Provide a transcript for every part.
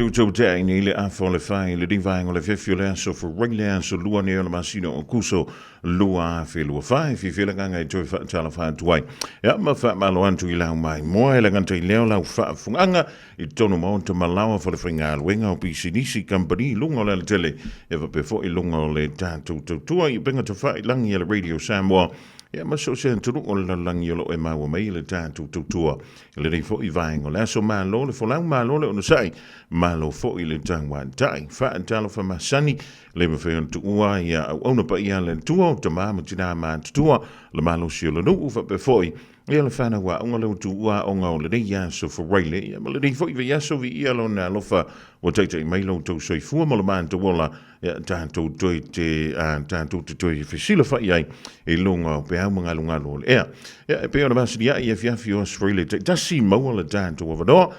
tou tea nei le afa o le 4 i le vaega o le afiafi o le aso Faraile le aso 2 nei o le masina o Kuso 2024. E fiafia le agaga e toe faatalofa atu ai. Ia ma faamalo atu i lau maimoa e le gata i lea o lau faafofogaaga i totonu maota ma laoa falefaigaluega o pisinisi kamupani i luga o le alatele ia faapea foi i luga o le tatou tautua i upega tafailagi a le Radio Samoa ia ma so o se atunuu o le lalolagi o lo o e maua mai i le tatou tautua i lenei foi vaega o le aso. Malo le folau, malo le onosai, malo foi le tauatai. Faatalofa masani le mafai ona tuua ia auauna paia a le Atua o tama ma tina matutua, le malosi o le nuu faapea foi ia le fanau aoga lea ua tuua aoga o lenei aso Faraile ia ma lenei foi vaiaso. Viia lona alofa ua taitai mai lo outou soifua ma lo matou ola, ia tatou toe te tatou te toe fesilafai ai i luga o peau ma galugalu o le ea. Ia, e pei ona masani ai afiafi o aso Faraile taitasi, maua le tatou avanoa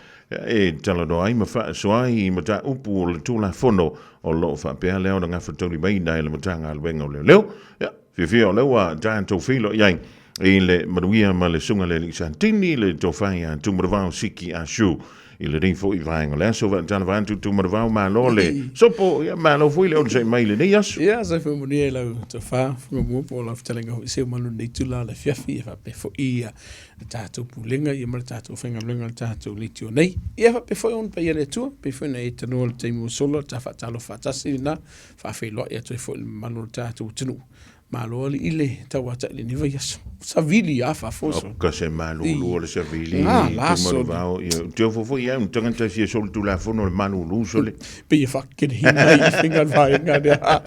e talanoa ai ma faasoa ai i mataupu o le Tulafono o lo o faapea lea ona gafataulimaina e le Matagaluega o Leoleo. Ia, fiafia o lea ua tatou feiloai ai i le manuia ma le susuga i le Alii Satini, le tofa ia Tumanavao Siki Ashu i lenei foi vaega o le aso. Faatalofa atu Tumanavao, malo le sopo, ia malo foi le onosai mai i lenei aso. Ia, soifua manuia i lau tofa Fugamua po o lau fetalaiga foi Seumanu i lenei itula o le afiafi, ia faapea foi ia le tatou pulega ia ma le tatou faigaluega i le tatou leitio nei. Ia faapea foi ona paia le Atua, pei foi ona e tanoa i le taimi ua sola, ta faatalofa faatasi lena, faafeiloai atu ai foi i le mamalu o le tatou atunuu. Malo alii le tauatai i lenei vaiaso. Savili a faafoso. Ka se malulu o le savili Tumanuvao. Ia, te ofo foi au, tagata e fia solitulafono le malulu sole. Pei e faakeleina i faiga le vaega lea.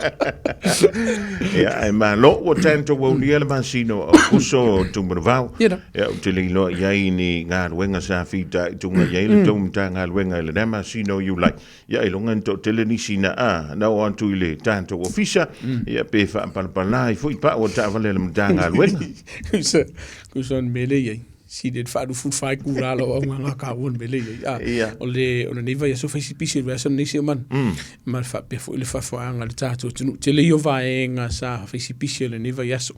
Ia, ae malo ua tatou aulia le masina o Aokuso Tumanuvao. Ia, ou te le iloa i ai ni galuega sa fitaituga i ai le tou Matagaluega i lena masina o Iulai. Ia ailoga ni toatele nisi na a na oo atu i le tatou ofisa, ia pe faapalapala ai foi pau o taavale a le Matagaluega. Kusa, kusa o le mea lea e i ai. Sili le faaluafulufa itula lau auga la taua le mea lea e i ai. O le o lenei vaiaso fai si pisi o le vaiaso lenei Seumanu. Ma le faapea foi le faafouaga a le tatou atunuu. Tele ia o vaega sa fai si pisi o lenei vaiaso.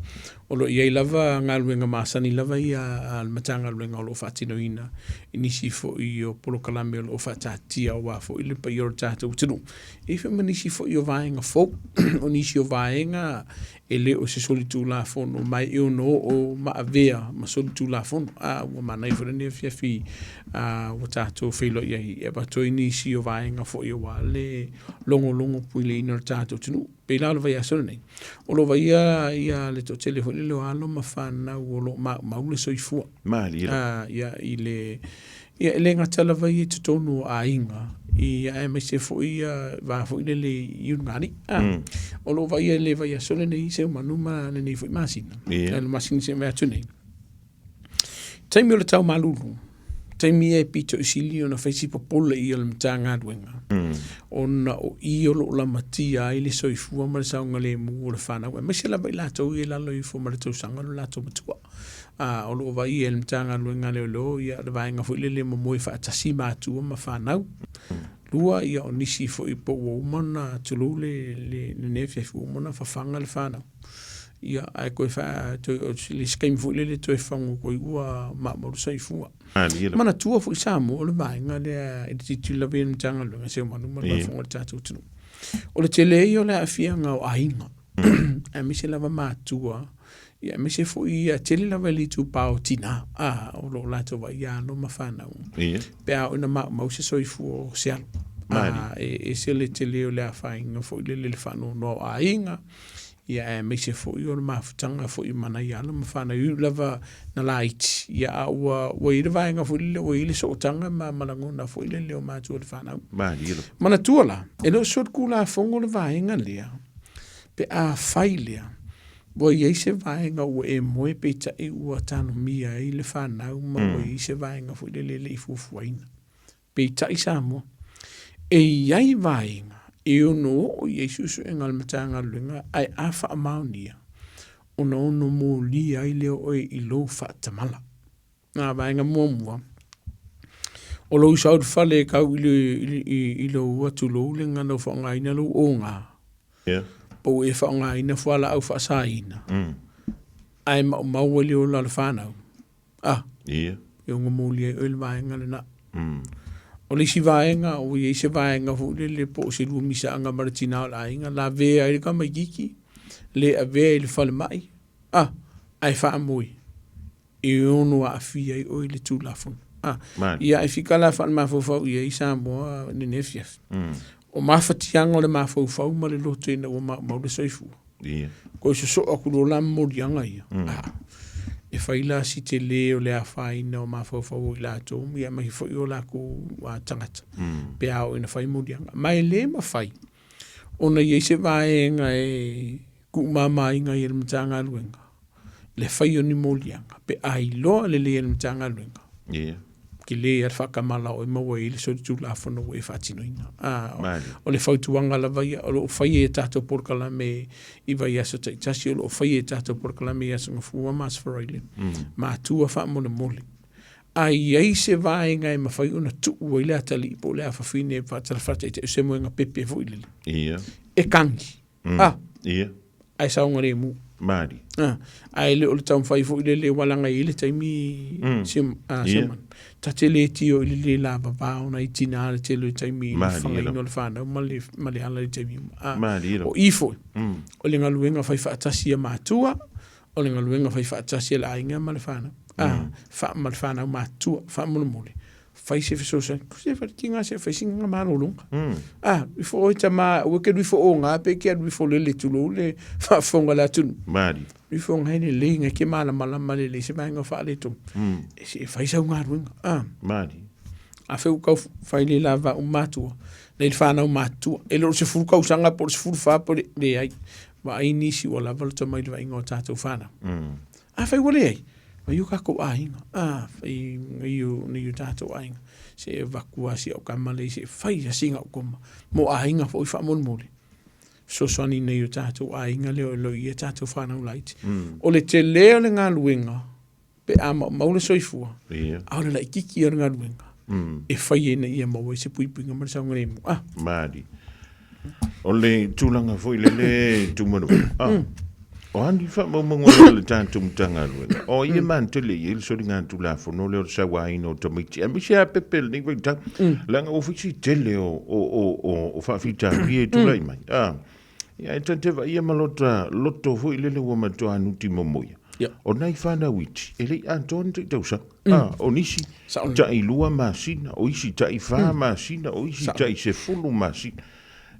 O lo o i ai lava galuega masani lava ia a le Matagaluega o lo o faatinoina i nisi foi o polokalame o lo o faataatitia aua foi le paia o le tatou atunuu. E i ai foi ma nisi foi o vaega fou, o nisi o vaega e le o se solitulafono ma e ono oo ma avea ma solitulafono. A ua manaia foi lenei afiafi ua tatou feiloai ai e avatu ai nisi o vaega foi aua le logologo puileina o le tatou atunuu. Pei la o le vaiaso lenei, o lo o vaaia ia le toatele foi lele o alo ma fanau o lo o maumau le soifua. Malie. Ia, i le, ia, e le gata lava ia i totonu o aiga, ia, aemaise foi ia va foi lele i ulugalii. O lo o vaaia i le vaiaso lenei Seumanu ma lenei foi masina, le masina se i mavae atu nei. Taimi o le tau malulu, taimi ia e pito i sili ona fai si popole ia o le Matagaluega, ona o i o lo o lamatia ai le soifua ma le saogalemu o le fanau, aemaise lava i latou ia i lalo ifo ma le tausaga lo latou matua. O lo o vaaia e le Matagaluega a Leoleo ia le vaega foi lele e momoe faatasi matua ma fanau. Lua, ia o nisi foi po ua uma ona, tulou lenei afiafi, ua uma ona fafaga le fanau. Ia, ae toe faa, toe, o le isi taimi foi lele toe fagu atu ai ua maumau le soifua. Manatua foi Samoa o le vaega lea i le tilotilo lava ia i le Matagaluega Seumanu ma le faafofoga a le tatou atunuu. O le tele ia o le aafiaga o aiga, aemaise lava matua, ia aemaise foi ia tele lava i le itupa o tina, a, o lo o latou vaaia alo ma fanau. Pe a oo ina maumau se soifua o se alo. A, e ese le tele o le afaina foi lele i le faanoanoa o aiga, ia aemaise foi o le mafutaga foi ma nai alo ma fanau, e ui lava na laiti, ia a ua ua i ai le vaega foi lele ua i ai le sootaga ma ma lagona foi lele o matua i le fanau. Malie. Manatua la, e le o solitulafono le vaega lea, pe a fai lea, ua i ai se vaega ua e moe peitai ua tanomia ai le fanau ma ua i ai se vaega foi lele e le i fuafuaina. Peitai Samoa, e i ai vaega e ono oo i ai suesuega a le Matagaluega ae a faamaonia, ona ono molia ai lea o oe i lou faatamala. Nā vaega muamua, o lou sau i le fale e kau i lou atulou le gana o faaaogaina lou oga, po ua e faaaogaina fualaau faasaina, ae maumau ai le ola o le fanau. Ah. Ia. E ono molia ai oe le vaega lena. O le isi vaega, ua i ai se vaega foi lele po o se lua misaaga ma le tina o le aiga, lavea ai le tamaitiiti, le avea i le falemai, a, ae faamoe e ono aafia ai oe i le Tulafono. A, ia ae fika la faalemafaufau i ai Samoa i lenei afiafi. O mafatiaga o le mafaufau ma le loto ina ua maumau le soifua. Ia. Toe sosoo atu loa la momoliaga ia, a, e fai la si tele o le afaina o mafaufau o i latou, ia aemaise foi o latou tagata, pe a oo ina fai moliaga. Ma e le mafai ona i ai se vaega e tuumamaina ai e le Matagaluega le fai o ni moliaga pe a iloa lelei e le Matagaluega. Ia. Tele lava le faatamala o e maua ai le solitulafono ua e faatinoina. A, o le fautuaga lava ia, o lo o faia i a tatou polokalame i vaiaso taitasi, o lo o faia i a tatou polokalame i Aso Gafua ma Aso Faraile, matua faamolemole. A i ai se vaega e mafai ona tuu ai le atalii po o le afafine e faatalafaataitai o se moega pepe foi lele. Ia. E kagi. Ah. Ia. Ae saogalemu. Malie. Ah, ae le o le taumafai foi lele ua laga i ai le taimi si man. Ta te le tio i le le lavava ona i tina le tele o taimi i le fagaina o le fanau ma le, ma le ala i taimi uma. Ah, o i foi, o le galuega fai faatasi a matua, o le galuega fai faatasi a le aiga ma le fanau. Ah, fa, ma le fanau matua, faamolemole. Fai se fesoasoani, se fai tinga se fai singa malologa. Ah, ifo oi tama, ua ke ifo o ngā pe ke alu ifo lele tulou le faafofoga le atunuu. Malie. Ifo ngai le lei ngai ke malamalama le lei se vaega faaletonu. E se e fai sau galuega. Ah. Malie. A fe kau fai le lava u matua, nei le whanau matua. E le o se fulu kausaga po o le 14 po o le leai. Vaai nisi ua lava le tomai le vaaiga o tatou whanau. A fai ua leai, fai o kākou aiga. A, fai nei o, nei o tātou aiga. Se e vaku a si au kama lei, se e fai a singa o koma. Mo aiga foi faamolemole. Fesoasoani nei o tātou aiga lea o lo i a tātou whānau laiti. O le tele o le galuega, pe a maumau le soifua, Ia. a o le laititi o le galuega, e fai ina ia maua ai se puipuiga ma le saogalemu. Ah. Malie. O le tulaga foi lele Tumanuva. Ah. O a ni faamaumauga o le tatou Matagaluega, o ai e manatele i ai le soligatulafono lea o le sauaina o tamaiti, aemaise lava pepe i lenei vaitau, leaga ua fai si tele o faafitauli e tulai mai. Ah. Ia, e ta te vaaia ma lota loto foi lele ua matua nuti momoia. Ia. O nai whanau iti, e le i atoa ni tai tausaga. Ah, o nisi Saʻo. tai 2 masina, o isi tai 4 masina, o isi tai 10 masina.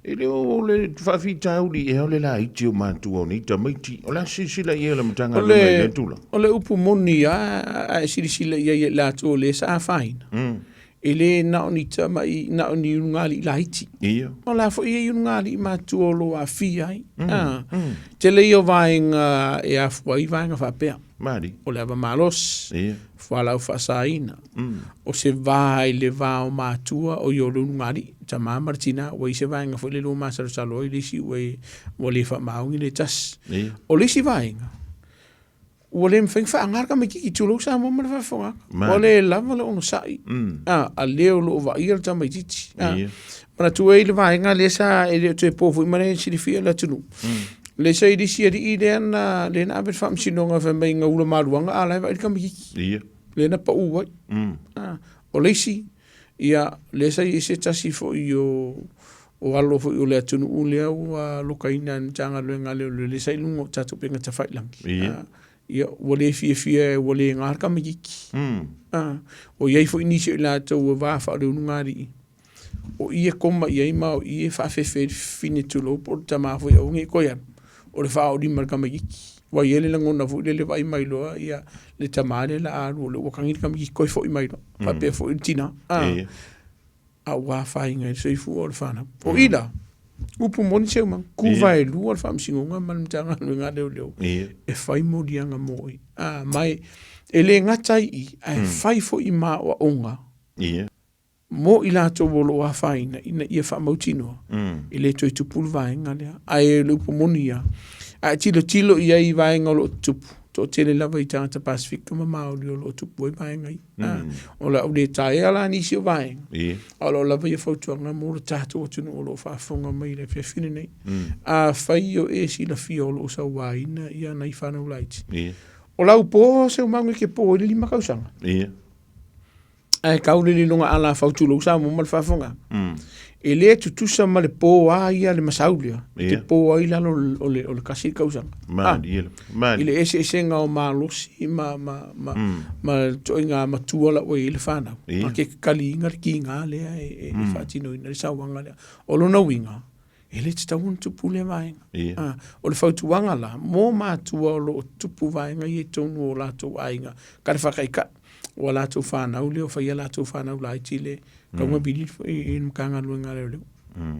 E le o le faafitauli ea o le laiti o matua o nei tamaiti. O le a silasila i ai le Matagaluega i lea tulaga? O le upu moni lava, a e silasila i ai e latou o lea sa afaina. E le na o ni tamai, na o ni ulugalii laiti. Ia. O la foi e i ai ulugalii matua o lo o aafia ai. Tele ia o vaega e afua ai vaega faapea. Malie. O le ava malosi, Ia. fualaau faasaina, o se va i le va o matua o i o le ulugalii, tama ma le tina, ua i ai se vaega foi lele ua masalosalo ai le isi ua, ua le faamaoni le tasi. Ia. O le isi vaega, Ua le mafai ona faaaoga le tamaitiiti, tulou Samoa ma le faafofogaaga. Ua le lava le onosai a le o lo o vaaia le tamaitiiti. Manatua ai le vaega lea sa e le o toe po foi ma le silafia e le atunuu. Lea sa i le isi alii lea na lea na ave le faamasinoga fai mai na ula maluaga a o la e vaai le tamaitiiti. Lea na pau ai. O le isi, ia, lea sa i ai se tasi foi o o alo foi o le atunuu lea ua lokaina e le Matagaluega a Leoleo lea sa i luga o tatou upega tafailagi. Ia. Ia, ua le fiafia ua le gā le tamaitiiti. O i ai foi nisi o i latou ua va faaleulugalii, o i e koma i ai ma o i e faafefe ai le fafine tulou po o le tama foi aua ne i toe alu, o le faaolima i le tamaitiiti. Ua i ai le lagona foi lele vaai mai loa ia le tama lea o le a alu o lea ua tagi le tamaitiiti toe foi mai loa. Faapea foi le tina. Ia. A ua afaina ai le soifua o le fanau. O i la, upu moni Seumaga, ku vaelua le Faamasinoga ma le Matagaluega a Leoleo e fai moliaga mo i. A, ma e, e le gata ai i, ae fai foi ma aoaoga mo i latou o lo o afaina ina ia faamautinoa e le toe tupu le vaega lea. Ae o le upu moni ia, a e tilotilo i ai i vaega o lo o tutupu, toatele lava i tagata Pasefika ma Māori o lo o tupu ai vaega ia. O le a ou le taea la nisi o vaega, a o lo o lava ia fautuaga mo le tatou atunuu o lo o faafofoga mai i le afiafi lenei. Afai o e silafia o lo o sauaina ia nai fanau laiti, o lau po Seumaga e te po ai le 5 tausaga. Ae kau le liloga alafau tulou Samoa ma le faafofoga. E le tutusa ma le po a ia le masau lea, e te po ai lalo o le, o le kasi kausaga. Malie, malie. I le eseesega o malosi ma, ma, ma, ma toaiga matua la ua i ai le fanau. Ma ke kaliina le kiga lea e, e, e faatinoina le sauaga lea. O lona uiga, e le tatau ona tupu lea vaega. Ah, o le fautuaga la, mo matua o lo o tupu vaega ia i totonu o latou aiga, ka le faataitai, ua latou fanau lea o faia latou fanau laiti le tauga vili i le Matagaluega a Leoleo.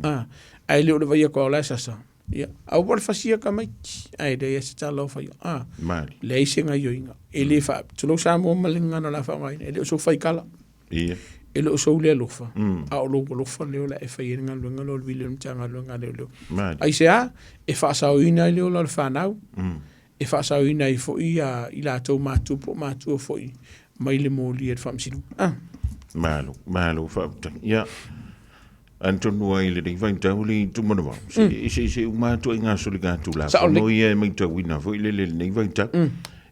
Ah, ae le o le vai atu lava o la e sasa. Ia, aua le fasia tamaiti, ae leai se tala o faia. Ah, leai se gaioiga. E le fa, tulou Samoa ma le gagana o le a faaaogaina, e le o sou faikala. Ia. E le o sou le alofa, a o lou alofa lea o le a e fai ai le galuega lea o le vili o le Matagaluega a Leoleo. Aisea? E faasaoina ai le ola o le fanau, e faasaoina ai foi ia i latou matua po o matua foi mai le moli e le faamasinoga. Ah. Malo, malo faafetai. Ia, atonu ai lenei vaitau le Tumanavao, se eseese uma lava ituaiga soligatulafono ia e matauina foi lele i lenei vaitau.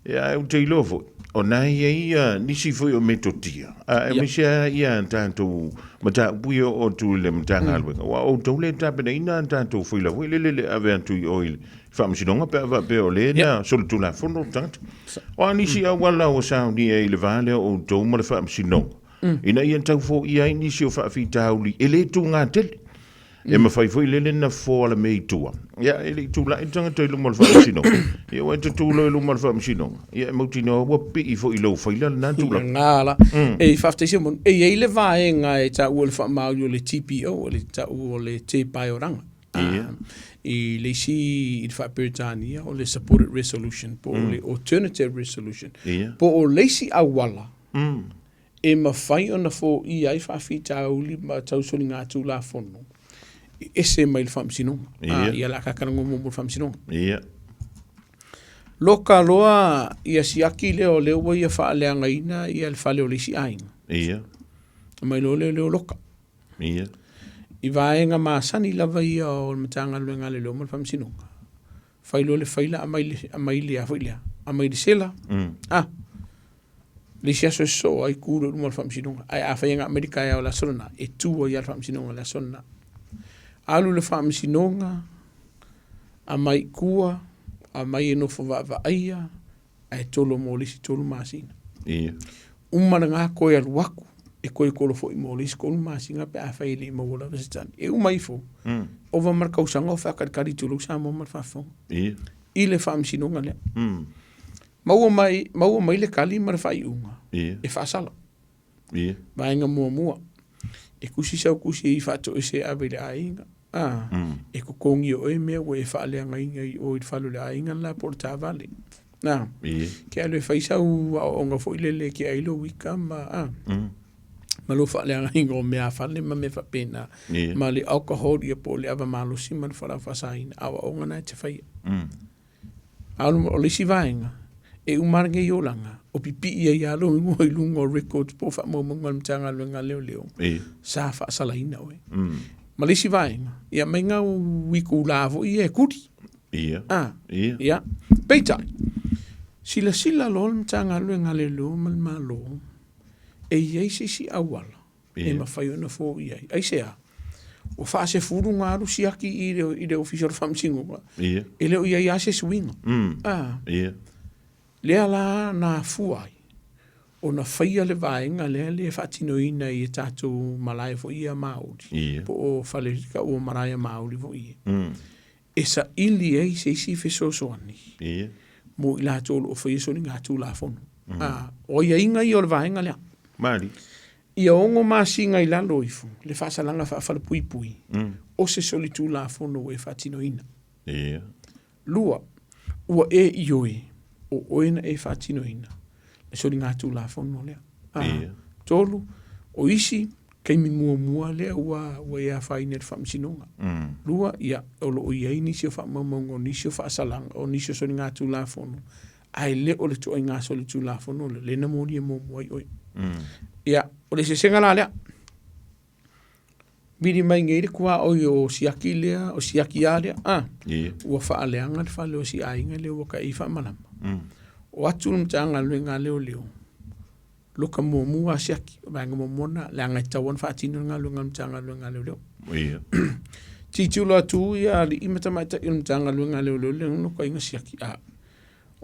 Ia, ae ou te iloa foi, o na e i ai ia nisi foi o metotia, aemaise lava ia tatou mataupu ia oo atu i le Matagaluega, aua o outou lea e tapenaina a tatou faila foi lele le ave atu i o i le Faamasinoga pe a faapea o lea na solitulafono le tagata. O a nisi auala ua saunia i le va lea o outou ma le Faamasinoga, ina ia tau foia ai nisi o faafitauli e le tuga tele. E mafai foi lele na fofo ala mea i tua. Ia, e le i tulai le tagata i luma o le Faamasinoga. Ia, ua e te tu loa i luma o le Faamasinoga. Ia, e mautinoa ua pii foi i lou faila lena tulaga. Lena la. E faafetai Simon. E i ai le vaega e taua i le faamaoni o le TPO, o le taua o le Tepaeoraga. Ia. I le isi i le faa-Peretania o le supported resolution po o le alternative resolution. Ia. Po o le isi auala e mafai ona foia ai faafitauli ma tausoligatulafono e ese mai le Faamasinoga. Ia. Ia o le a tatalanoa muamua i le Faamasinoga. Ia. Loka loa ia siaki lea o lea ua ia faaleagaina ia le fale o le isi aiga. Ia. Aumai loa lea o lea o loka. Ia. I vaega masani lava ia o le Matagaluega a Leoleo ma le Faamasinoga. Fai loa le faila aumai le, aumai le a foi lea, aumai le sela. Ah, le isi aso e sosoo ai tu loa i luma o le Faamasinoga. Ae afai e aumai le taeao i le aso lena, e tu ai lava le Faamasinoga i le aso lena. Alu i le Faamasinoga, aumai i tua, aumai e nofo vaavaaia, ae tolo mo le isi 3 masina. Ia. Uma lena toe alu atu, e toe tolo foi mo le isi 3 masina pe afai e le i maua lava se tali. E uma ifo, ova ma le tausaga o faatalitali tulou Samoa ma le faafofoga. Ia. I le faamasinoga lea. Maua mai, maua mai le tali ma le faaiuga, Ia. e faasala. Ia. Vaega muamua, e tusi sau tusi e faatoese e ave i le aiga. A, e totogi e oe mea ua e faaleagaina i o i le fale o le aiga le la po o le taavale. A, Ia. ke alu e fai sau aoaoga foi lele e tea ai lou ika ma, a, ma lou faaleagaina o meafale ma mea faapena. Ia. Ma le alcohol ia po o le ava malosi ma le fualaau faasaina, aoaoga na e te faia. A o le isi vaega, e uma lava lenei olaga, o pipii ai lava lou igoa i luga o records po o faamaumauga a le Matagaluega a Leoleo, sa faasalaina oe. Ma le isi vaega, ia aumai au itula foi ia e tuli. Ia. A, ia. Peitai, silasila loa le Matagaluega a Leoleo ma le Malo, e i ai se isi auala e mafai ona foia ai. Aisea? Ua faasefulu ona alu siaki i le, i le Ofisa o le Faamasinoga, e le o i ai lava se suiga. Ah. Lea la na afua ai ona faia le vaega lea le faatinoina i tatou malae foi ia Māori, po o fale tau o malae Māori foi ia, e saili ai se isi fesoasoani mo i latou o lo o faia soligatulafono. Ah, o aiaiga ia o le vaega lea. Malie. Ia 6 masina i lalo ifo le faasalaga faafalepuipui o se solitulafono ua e faatinoina. Ia. 2, ua e ioe o oe na e faatinoina le soligatulafono lea. Ia. 3, o isi taimi muamua lea ua e afaina i le faamasinoga. 2, ia, o lo o i ai nisi o faamaumauga o nisi o faasalaga, o nisi o soligatulafono, ae le o le ituaiga solitulafono lea, lea na molia muamua ai oe. Ia, o le eseesega la lea. Vili mai nei le tuaoi o siaki lea, o siaki lava lea, a, ua faaleaga le fale o si aiga lea ua taei faamalama. O atu le Matagaluega a Leoleo, Loka muamua a siaki, o vaega muamua lena, leaga e tatau ona faatino le galuega a le Matagaluega a Leoleo. Ia. Tilotilo atu ia alii ma tamaitai o le Matagaluega a Leoleo i le lokaina siaki, a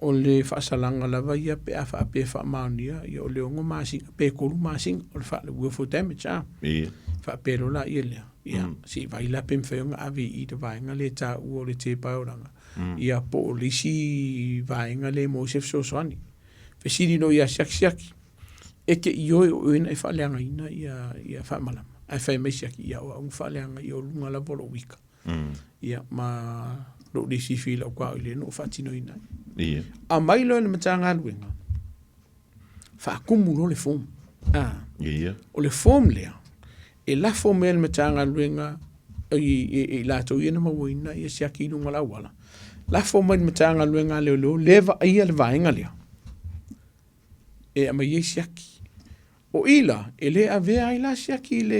o le faasalaga lava ia pe a faapea e faamaonia, ia o le 6 masina pe 3 masina o le willful damage a. Ia. Faapea loa laia lea, ia se i vaai la pe mafai ona ave i le vaega lea e taua o le tepa e olaga, ia po o le isi vaega lea e maua ai se fesoasoani. Fesili loa ia Siaki, Siaki, e te ioe o oe na e faaleagaina ia, ia faamalama. Ae fai mai Siaki, ia o au na faaleaga ia o luga lava o lou ika. Ia, ma lou le fiafia i lau kao i le na ou faatinoina ai. Ia. Aumai loa e le Matagaluega, faatumu loa le form. Ah. Ia. O le form lea, e lafo mai e le Matagaluega i latou ia na mauaina ia siaki i luga o le auala, lafo mai i le Matagaluega a Leoleo le vaaia le vaega lea e aumai ai siaki. O i la, e le avea ai la siaki i le,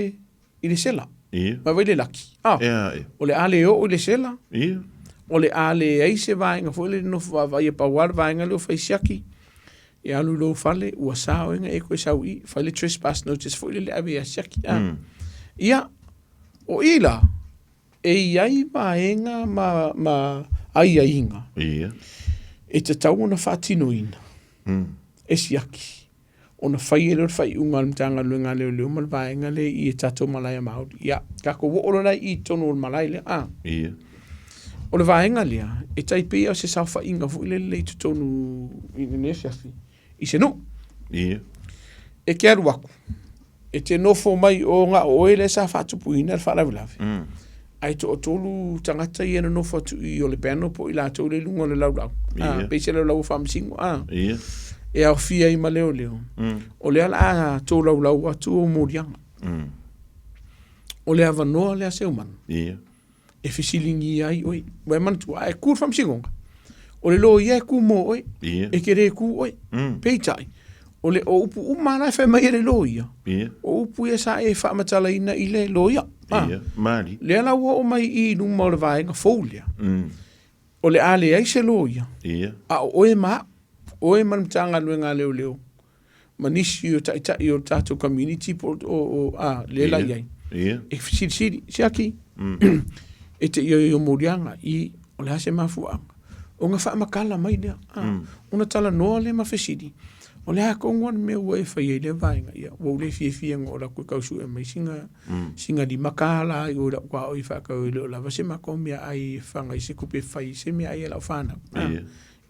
i le sela. Ia. Ma vai le laki. Ah, Ia, ia. o le a le oo i le sela, Ia. o le a leai se vaega foi lele nofo vaavaai e pau lava le vaega lea o fai siaki, E alu i lou fale, ua sa oe na e koe sau i, fai le trespass notice foi lele ave ia siaki. A. Ia, o i la, e i ai vaega ma, ma aiaiga Ia. e tatau ona faatinoina e siaki ona fai ai lea o le faaiuga a le Matagaluega a Leoleo ma le vaega lea i e tatou malae a Māori. Ia, tatou oo loa la i totonu o le malae lea. A. Ia. O le vaega lea, e tai pei o se saofaiga foi lele i totonu i lenei afiafi, i se nuu. Ia. E te alu atu, e te nofo mai o na o oe lea sa faatupuina le faalavelave. Ae toatolu tagata ia na nofo atu i o le panel po o i latou lea i luga o le laulau. Ia. Ah, pei se laulau o faamasino. Ah. Ia. E aofia ai ma leoleo. O lea o le a tolaulau atu ou moliaga. O le avanoa lea Seumanu. Ia. E fesiligia ai oe. Ua e manatua, a e ku i le faamasinoga, o le loia e ku mo oe, Ia. e te le ku oe. Peitai, o le o upu uma la e fai mai e le loia, Ia. o upu ia sa e faamatalaina i le loia. Ah. Ia. Mali. Lea la ua oo mai i luma o le vaega fou lea. O le a leai se loia, Ia. a o oe ma au, oe ma le Matagaluega a Leoleo, ma nisi o taitai o le tatou community po o, o a, lea la i ai. Ia. E fesilisili, siaki, e te ioio moliaga i, o le a se mafuaaga. Ona faamatala mai lea, a, ona talanoa lea ma fesili, o le a tonu lava le mea ua e fai ai i lea vaega, ia, ua ou le fiafia na oo atu e tau sue mai sina, sina $5 i o i lau tuaoi e faatau ai e le o lava se matou meaai e fafaga ai se tupe e fai ai se meaai a lau fanau. A. Ia.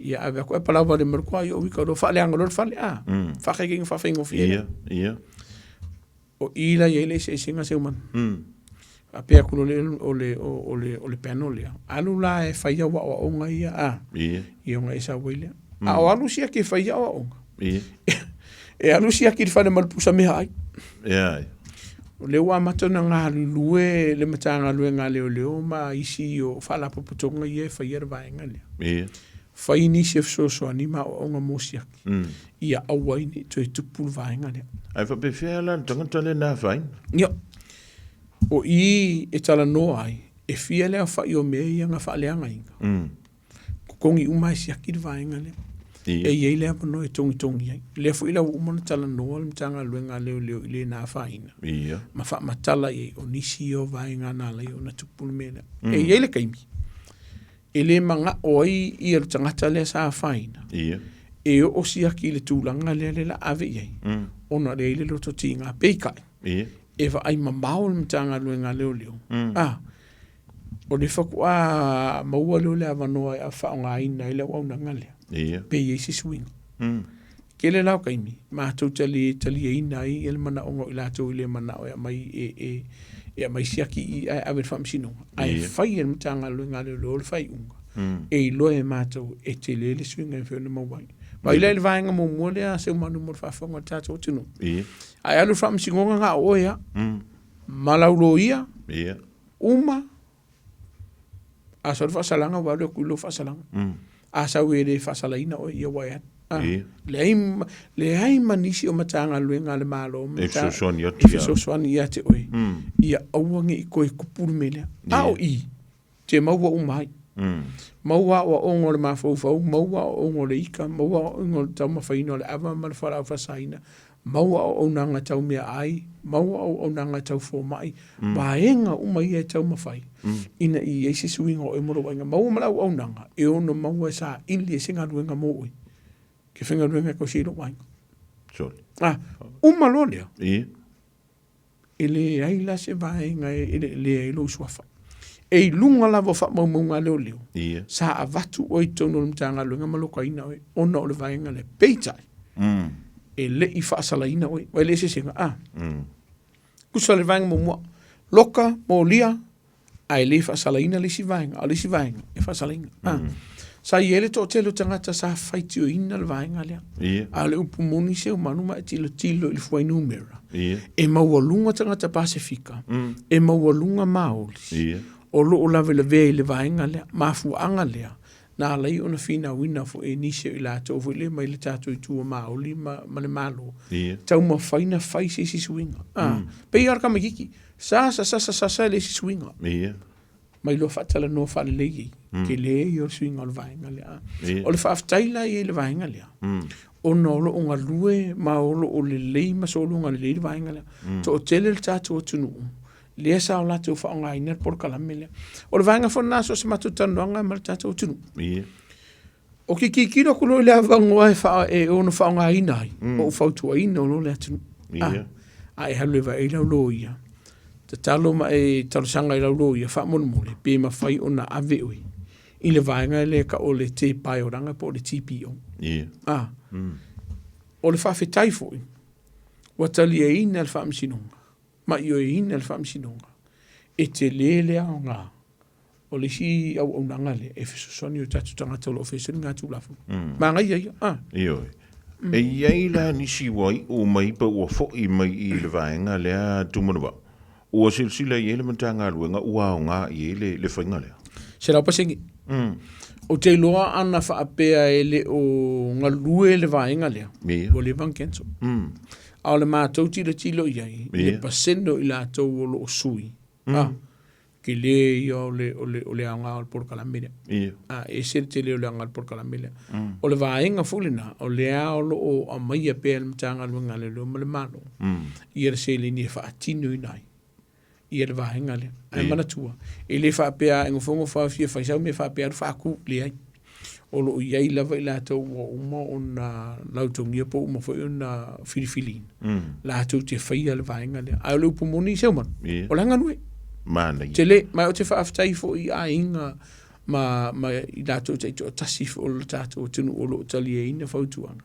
Ia ave atu e palau vale ma le toa i o wika lo faaleaga loa le fale a. Faakaitaiga faafaigofie. Ia, ia. O i la i ai le eseesega Seumanu. Faapea atu loa lea o le, o le, o le panel lea, alu la e fai au aoaoga ia a. Ia. Ia ona e sau ai lea. A o alu siaki e fai aoaoga. Ia. E alu siaki i le fale ma le pusa meaai. Ia, ia. O lea ua amata ona galulue le Matagaluega a Leoleo ma isi o Faalapotopotoga ia e faia le vaega lea. Ia. Fai nisi e fesoasoani ma aoaoga mo siaki, ia aua ai ne i toe tupu le vaega lea. Ae faapefea la le tagata lea na afaina? Ia, o i e talanoa ai, e fia le aofai o mea ia na faaleagaina. Totogi uma e siaki le vaega lea. Ia. E i ai le avanoa e togitogi ai. O lea foi la ua uma ona talanoa le Matagaluega a Leoleo i le na afaina. Ia. Ma faamatala i ai, o nisi ia o vaega na ala ai ona tupu le mea lea. E i ai le taimi e le manao ai ia le tagata lea sa afaina. Ia. E oo siaki i le tulaga lea le la ave i ai. Ona e i ai le loto tiga. Peitai, Ia. e vaai mamao le Matagaluega a Leoleo. A, O le faatoa maua lea o le avanoa e faaaogaina ai le auaunaga lea. Ia. Pe i ai se suiga. Tele la o taimi, matou te le taliaina ai le manaoga o i latou i le manao e aumai e, e aumai siaki i i ae ave i le faamasinoga. Ae fai e le Matagaluega a Leoleo le faaiuga, e iloa e matou e tele le suiga e mafai ona maua ai. Vaai la i le vaega muamua lea a Seumanu mo le faafofoga a le tatou atunuu. Ia. Ae alu i le faamasinoga na o oe lava, ma lau loia, Ia. Uma, a sau le faasalaga ua alu atu i lou faasalaga. A sau e le faasalaina oe, ia ua e alu. Ah, Ia. leai, ma- leai ma nisi o Matagaluega a le Malo E fesoasoani atu e ia. fesoasoani ia te oe, ia aua ne i toe tupu le mea lea. A o i, te maua uma ai. Maua aoaoga o le mafaufau, maua aoaoga o le ika, maua aoaoga o le taumafaiina o le ava ma le fualaau faasaina. Maua auaunaga tau meaai, maua auaunaga tau fomai, vaega uma ia e taumafai ina ia i ai se suiga o oe mo lou aiga. Maua ma le auaunaga e ono maua e saili ai se galuega mo oe, ke faigaluega e tausi ai lou aiga. Sole. A, uma loa lea, Ia. E leai la se vaega e eleelea ai lou suafa. E i luga lava o faamaumauga a leoleo, Ia. sa avatu oe i totonu o le Matagaluega ma lokaina oe ona o le vaega lea. Peitai, e le i faasalaina oe, ua e le eseesega, a. Tusa le vaega muamua, loka, molia, ae le faasalaina le isi vaega, a o le isi vaega e faasalaina. Mm. Sa i ai le toatele o tagata sa faitioina le vaega lea. Yeah. A o le upu moni Seumanu ma e tilotilo i le fuainumera. Yeah. E maualuga tagata Pasefika, e maualuga Maoli. Yeah. O lo o lavelavea i le vaega lea, mafuaaga lea, na ala ai ona finauina foi e nisi o i latou foi lea mai le tatou itu o Maoli ma, ma le Malo, yeah. taumafai na fai se isi suiga. Ah, Pei lava o le tamaitiiti, sasa sasa sasa e le isi suiga. Yeah. Mai loa faatalanoa faalelei ai, tele ia o le suiga o le vaega lea. Yeah. O le faafetai la ia i le vaega lea, ona o lo o galue ma o lo o lelei ma sologa lelei le vaega lea. Toatele le tatou atunuu lea sa o latou faaaogaina le polokalame lea. O le vaega foi lena so o se matou talanoaga ma le tatou atunuu. Ia. O ke tilotilo atu loa i le avanoa e, faa, e ono faaaogaina ai, mm. o fautuaina o lo le atunuu. Ia. A, a e alu e vaai lau loia, tatalo ma e talosaga i lau loia, faamolemole, pe mafai ona ave oe i le vaega lea e tau o le Te Pae Oranga po o le TPO. Ia. A. O le faafetai foi, ua taliaina le Faamasinoga ma ioeina le Faamasinoga, e tele le aoga o le isi auaunaga lea e fesoasoani i o tatou tagata o lo o faia soligatulafono. Manaia ia. Ah. Ioe. E i ai la nisi ua iu mai pe ua foi mai i le vaega lea Tumanuvao, ua silasila i ai le Matagaluega ua aoga i ai le, le faiga lea? 100%. Ou te iloa ana faapea e le o galue le vaega lea, Ia. ua leva ona cancel. A o le matou tilotilo i ai, i le pasene o i latou o lo o sui, a, tele ia o le, o le, o le aoga o le polokalame lea. Ia. A, e ese le tele o le aoga o le polokalame lea. O le vaega foi lena, o lea o lo o aumaia pea e le Matagaluega a Leoleo ma le Malo, ia le seleni e faatinoina ai ia le vaega lea. Ae manatua, e le faapea e nofonofo lava fia fai sau mea faapea alu faatu, leai. O lo o i ai lava i latou ua uma ona lautogia po ua uma foi ona filifiliina, latou te faia le vaega lea. Ae o le upu moni Seumanu, o le aganuu. Manaia. Tele, ma ou te faafetai foi i aiga ma, ma i latou taitoatasi foi o le tatou atunuu o lo o taliaina fautuaga,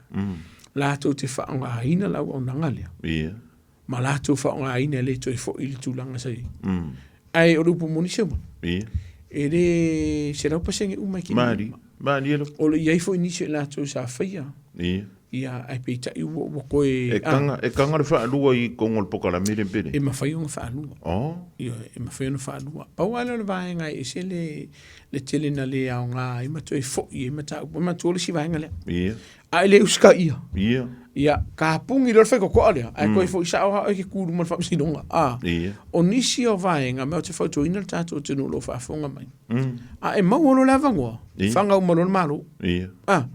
latou te faaaogaina le auaunaga lea. Ma latou faaaogaina e le toe foi i le tulaga sa i ai. Ae o le upu moni Seumanu, e le 100% uma e kili Malie, malie lava. O lo o i ai foi nisi o i latou sa faia, Ia. ia, ae peitai ua, ua toe... E kanga, e kanga le faalua i totonu o le polokalame lea pe leai? E mafai ona faalua. Oh. Ioe, e mafai ona faalua. Pau lava lea o le vaega e ese le, le tele na le aoga ai ma toe foi ai mataupu. E manatua le isi vaega lea. Ia. A e le usitaia. Ia. Ia, kapuni loa le faitotoa lea, ae toe foi sao lava oe e te tu i luma o le faamasinoga. A, o nisi o vaega, ma ou te fautuaina le tatou atunuu o lo o faafofoga mai, a e maua loa le avanoa, faga uma loa le Malo. Ia. A,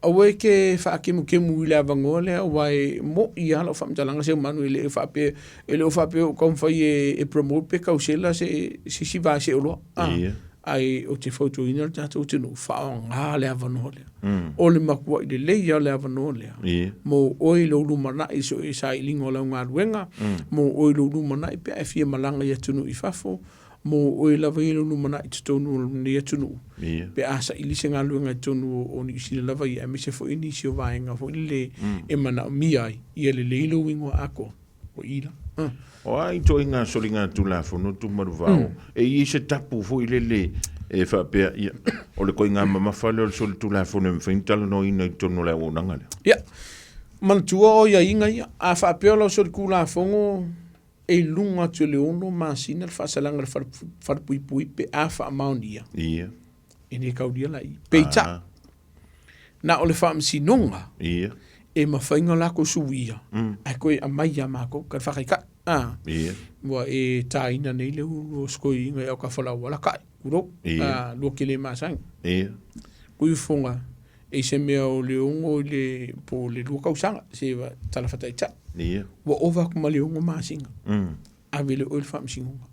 aua e te faakemukemu i le avanoa lea, aua e moni lava lau faamatalaga Seumanu, e le o faapea, e le o faapea ua ou taumafai e promote pe tausela se isi vaese oloa. A, Ia. Ae ou te fautuaina le tatou atunuu, faaaoga le avanoa lea. O le matuai lelei lava o le avanoa lea mo oe i lou lumanai i so o se sailiga o lau galuega, mo oe i lou lumanai pe a e fia malaga i atunuu i fafo, mo oe lava ia i lou lumanai i totonu o lenei atunuu, pe a saili se galuega i totonu o Niu Sila lava ia, aemaise foi nisi o vaega foi lele e manaomia ai ia lelei lou igoa atoa. O i la. O a ituaiga soligatulafono Tumanuvao, e i ai se tapu foi lele e faapea, ia, o le koiga mamafa lea o le solitulafono e mafai ona talanoaina i totonu o le auaunaga lea? Ia, manatua o aiaiga ia, a faapea o lau solitulafono e i luga atu i le 6 masina le faasalaga i le falepuipui pe a faamaonia, Ia. e le kaulia la i i. Peitai, na o le faamasinoga Ia. e mafai ona latou suia, ae toe aumai ia matou, ka le faataitai. A, Ia. ua e taina nei le ulu o sikoiina i autafa o le auala, kai, tulou, Ia. a, lua kele masani. Ia. Kui fofoga, E i se mea o le 6 i le po o le 2 tausaga se tala faataitai. Ua ova atu ma le 6 masina. Ave lea i o i le faamasinoga.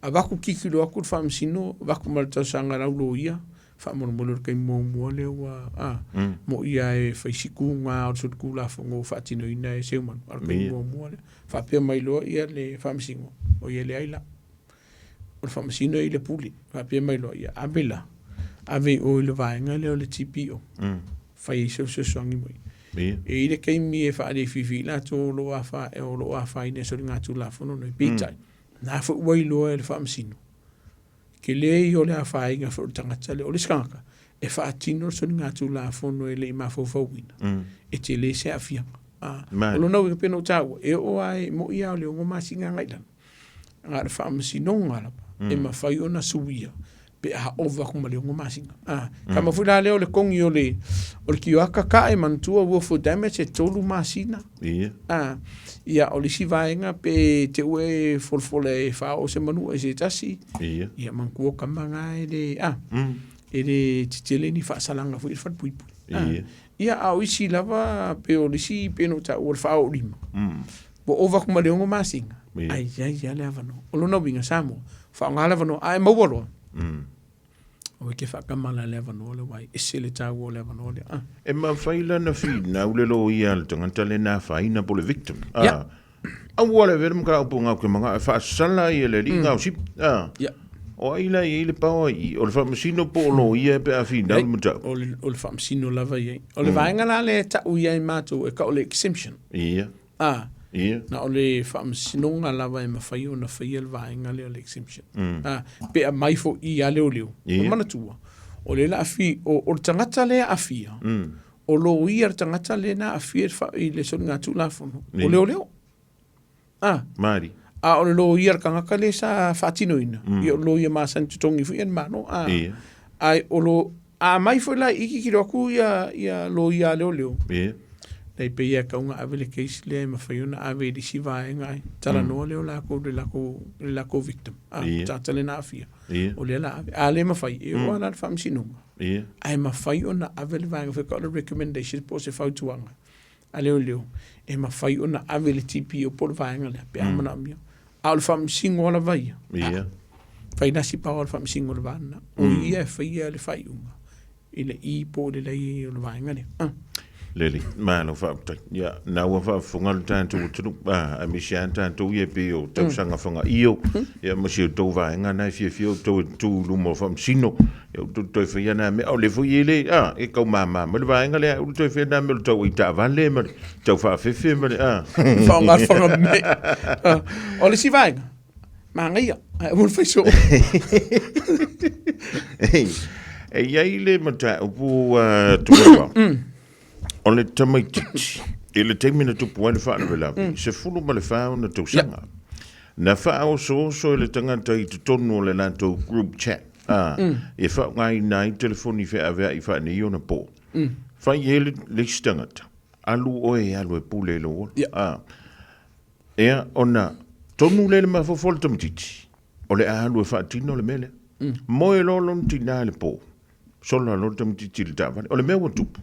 Avatu tilotilo atu le faamasino, avatu ma le talosaga a lau loia, faamolemole o le taimi muamua lea ua a, mo'i lava e fai si tuga o le solitulafono ua faatinoina e Seumanu, a o le taimi muamua lea. Faapea mai loa le faamasino, oi e leai la. O le faamasino e i le pule. Faapea mai loa, ia ave la, ave i o i le vaega lea o le TPO, fai ai se fesoasoani mai. E i ai le taimi e faaleififi ai latou o lo o afaina i soligatulafono nei. Peitai, na foi ua iloa e le faamasino, tele ia o le afaina foi o le tagata lea. O le isi tagata, e faatino le soligatulafono e le i mafaufauina, e tele se aafiaga. O lona uiga, pei ona ou taua, e oo lava, e moni lava o le 6 masina agai i lalo, na o le faamasinoga lava e mafai ona suia pe a ova atu ma le 6 masina. Tama foi la lea o le kogi o le o le kioaka ka e manatua willful damage e 3 masina. Ia o le isi vaega pe te ua e folafola e faaoo se manu i se tasi. Ia manatua tama na e le e le tetele ni faasalaga foi i le falepuipui. Ia a o isi lava pe o le isi pe na ou taua o le faaoolima. Ua ova atu ma le 6 masina, ae i ai lava le avanoa. O lona uiga, Samoa, faaaoga le avanoa, a e maua loa, aua e te faatamala i le avanoa lea, aua e ese le taua o le avanoa lea. Ah. E mafai la ona finau le loia a le tagata lea na afaina po o le victim. Ah. Yeah. Aua le avea le mataupu gau ke manao e faasala ai e le alii gaosi. Ah. Yeah. O ai la e i ai le power i i? O le faamasino po o loia pe a finau le mataupu? O le faamasino lava e i ai. O le vaega la lea e tau i ai matou e tau o le exemption. Ia. A, na o le faamasinoga lava e mafai ona faia le vaega lea o le exemption. A, pe aumai foi ia leoleo. Ia. Manatua, o le la afi, o le tagata lea aafia, o loia le tagata lea na aafia i le soligatulafono, o leoleo. A. Malie. A o le loia le tagata lea sa faatinoina, ia o le loia masani totogi foi e le Malo. A. Ia. Ae o lo, a aumai foi la i i tilotilo atu ia loia a leoleo, Ia. Tai pei e tatau ona ave le case lea e mafai ona ave i le isi vaega ai. Talanoa lea o lakou i le lakou victim, a, tagata lea na aafia. O lea la ave. A le mafai, e oo lava la i le faamasinoga. Ae mafai ona ave le vaega foi o le recommendation po o se fautuaga a leoleo e mafai ona ave i le TPO po o le vaega lea pe a manaomia. A o le faamasino lava ia, fai la si power o le faamasino i le va lena. O ia e faia le faaiuga i le i po o le leai o le vaega lea. Ah. Lele, malo faafetai. Ia, na ua faafofoga le tatou atunuu, aemaise lava tatou ia e pei o tausaga fagaio, ia ma si outou vaega na e fiafia outou e tu i luma o faamasino, ia outou toe faia na mea. O lea foi e le, e tau mama mai le vaega lea, ae toe faia na mea o le tau aitaavale ma le tau faafefe ma le, Faaaoga le fagamea. O le isi vaega, Manaia, ae aua le fai soo. E i ai le mataupu Tuilaepa, o le tamaitiiti i le taimi na tupu ai le faalavelave, 14 ona tausaga, na faaosooso e le tagata i totonu o le latou group chat, e faaaogaina ai telefoni feaveai faaneia ona po. Fai i ai le isi tagata, alu oe e alu e pule i lou ola. Ia, ona tonu lea i le mafaufau o le tamaitiiti, o le a alu e faatino le mea lea. Moe loa lona tina i le po, sola loa le tamaitiiti i le taavale. O le mea ua tupu,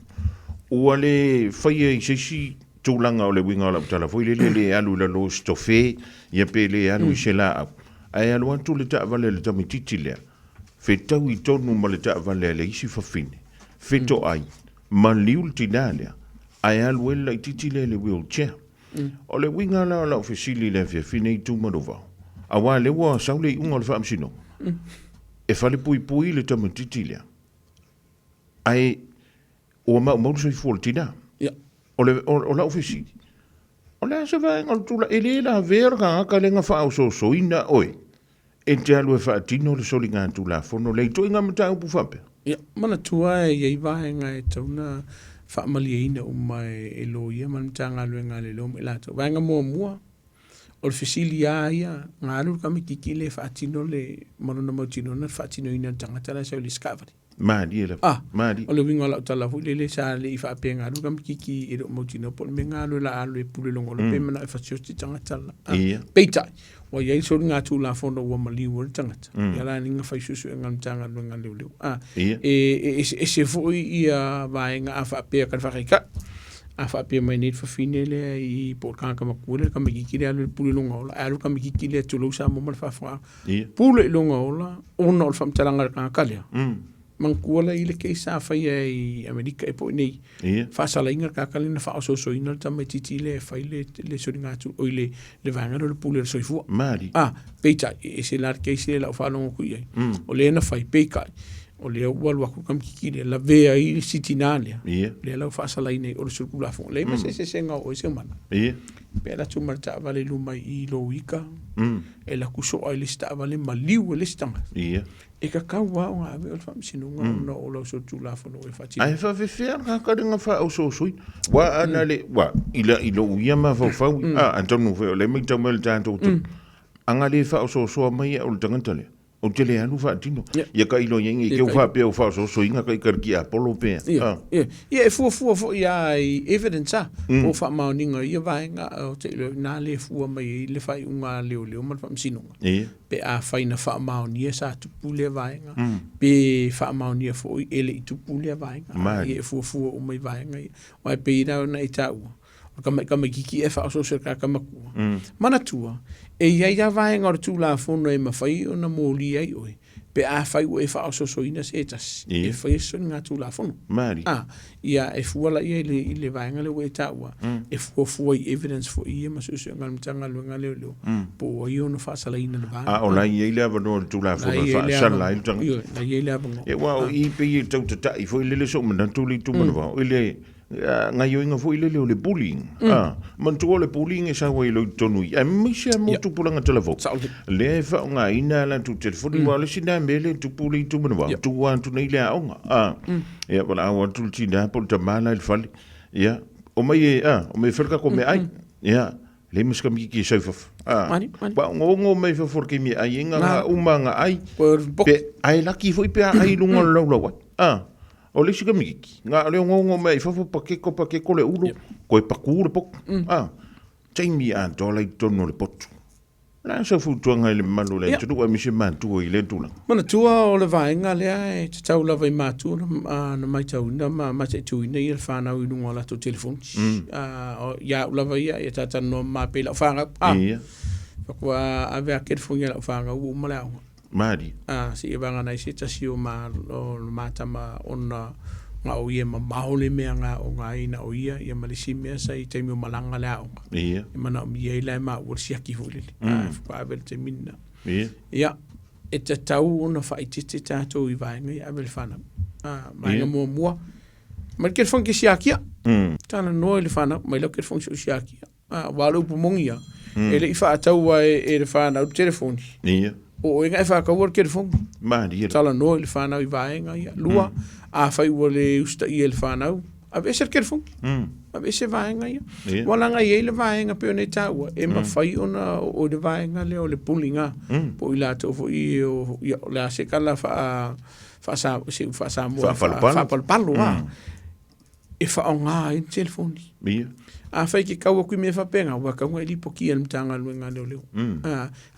ua le faia i se isi tulaga o le uiga o lau tala foi lele, le alu i lalo o se tofe, ia pe le alu i se laau, ae alu atu le taavale a le tamaitiiti lea, fetaui tonu ma le taavale a le isi fafine, fetoai, maliu le tina lea, ae alu ai le laitiiti lea i le wheelchair. O le uiga la o lau fesili i le afiafi nei Tumaluvao, aua lea ua sau le iuga o le faamasinoga, e falepuipui le tamaitiiti lea, ae ua maumau le soifua o le tina. O le, o lau fesili, o le a se vaega o le tulaga, e le lavea le tagata lea na faaosoosoina oe e te alu e faatino le soligatulafono lea i ituaiga mataupu faapea? Ia, manatua e i ai vaega e tatau ona faamalieina uma e loia ma le Matagaluega a Leoleo ma i latou. Vaega muamua, o le fesili lava ia, na alu le tamaitiiti lea e faatino le, ma lona mautinoa na faatinoina e le tagata la e sau i le isi taavale. Malie lava. Ah, Malie. o le uiga o lau tala foi lele sa le i faapea e galue tamaititi e le o mautinoa po o le mea galue la alu e pule luga o le pe manao e fasioti tagata la. Ah, Ia. Peitai, ua i ai le soligatulafono ua maliu ai le tagata. Ia la ni na fai suesuega a le Matagaluega a Leoleo. Ah, Ia. e eseese foi ia vaega a faapea ka le faataitai. A faapea mai nei le fafine lea i po o le tagata matua lea le tamaititi lea e alu e pule lona ola, ae alu le tamaititi lea tulou Samoa ma le faafofogaaga. Ia. Pule i lona ola ona o le faamatalaga a le tagata lea. Manatua la i le case sa faia i Amerika e po o i inei. Ia. Faasalaina le tagata lea na faaosoosoina le tamaititi lea e fai le, le soligatulafono, oi le, le vaega lea o le pule o le soifua. Malie. Ah, peitai, e ese la le case lea i lau faalogo atu i ai. O lea na fai, peitai, o lea ua alu atu le tamaititi lea, lavea ai le isi tinā lea. Ia. Lea la ua faasalaina ai o le solitulafono. Leai ma se eseesega o oe Seumana. Ia. Pe alu atu ma le taavale i luma i i lou ika, e alu atu soa i le isi taavale maliu e le isi tagata. Ia. E tatau lava ona ave oe i le faamasinoga ona o lau solitulafono ua e faatinoina. Ae faafefea le tagata lea na faaosoosoina? Aua ana le, aua i la, i lou ia mafaufau, a, atonu foi o lea e matau mai le tatou atunuu, ana le faaosoosoa mai au i le tagata lea, Ou te le alu faatino. Ia. Ia tailo i ai nei Ia te u tailo. faapea ua faaosoosoina kai ka tiapolo pe a. Ia, Ah. ia, ia e fuafua foi lava i evidence a, po o faamaoniga i ia vaega ou te iloa ina le fua mai ai le faaiuga a leoleo ma le faamasinoga. Ia. Pe afai na faamaonia sa tupu lea vaega, pe faamaonia foi e le i tupu lea vaega. Malie. Ia e fuafua uma i vaega ia. Aua e pei la ona e taua, o le tamaitiiti e faaosooso e le tagata matua. Manatua, e i ai lava vaega o le Tulafono e mafai ona molia ai oe pe afai ua e faaosoosoina se tasi e faia se soligatulafono. Malie. A, ia e fua la ia i le vaega lea ua e taua, e fuafua i evidence foi ia ma suesuega a le Matagaluega a Leoleo po o ai ona faasalaina i le vaega. A o la e i ai le avanoa o le Tulafono e faasala ai le tagata. Ioe, la e i ai le avanoa. Ia aua o i pei e tau tatai foi lele sou manatu le itu manavao i le gaioiga foi lele o le bullying. Mm. Manatua o le bullying e sau ai loa i totonu i, aemaise lava mo tupulaga talavou. Lea e faaaogaina a latou telefoni, aua o le isi lena mea lea e tupu le itu manavao, tuu atu nei le aoga. Ia, valaau atu le tina po o le tama la i le fale. Ia, omai e, omai e fai le tatou meaai. Ia, leai ma se tamaititi e sau i fafo. Ua onoono mai i fafo i le taimi e ai ai, na uma ona ai. Pe, ae laki foi pe a ai i luga o le laulau ai. O le isi tamaititi, na o le onoono mai i fafo pakeko pakeko le ulo, toe paku le potu. Taimi atoa la i totonu o le potu. O le a sau fautuaga i le mamalu o le atunuu aemaise matua i lea tulaga? Manatua o le vaega lea e tatau lava i matua ona matauina ma mataituina ia le fanau i luga o latou telefoni. Ia au lava ia, ia ta talanoa mama pea i lau fanau. Faatoa ave lava telefoni a lau fanau ua uma le aoga. Malie. Seia vagana ai se tasi o ma tama ona na o ia e mamao le mea na aoga ai na o ia, ia ma le isi mea sa i taimi o malaga le aoga. Ia. E manaomia ai la e maua le siaki foi lele. Faatoa ave i le taimi lena. Ia. Ia, e tatau ona faaeteete tatou i vaega ia ave i le fanau. Vaega muamua, mai le telefoni e te siakia. Talanoa i le fanau, mai lau telefoni se i ou siakia. Aua o le upu moni ia, e le i faataua e le fanau le telefoni. Ia. O oe na e faataua le telefoni. Malie. Talanoa i le fanau i vaega ia. Lua, afai ua le usitaia e le fanau, aveese le telefoni. Aveese vaega ia. Ia. Ua leaga e i ai le vaega pei ona e taua, e mafai ona oo i le vaega lea o le bullying po o i latou foi o, ia, o le a se tala faa, faa, se faa-Samoa, Faapalopalo. faapalopalo, e faaaoga ai le telefoni. Ia. Afai e te tau atu i mea faapena, ua tatau ona e lipotia i le Matagaluega a Leoleo.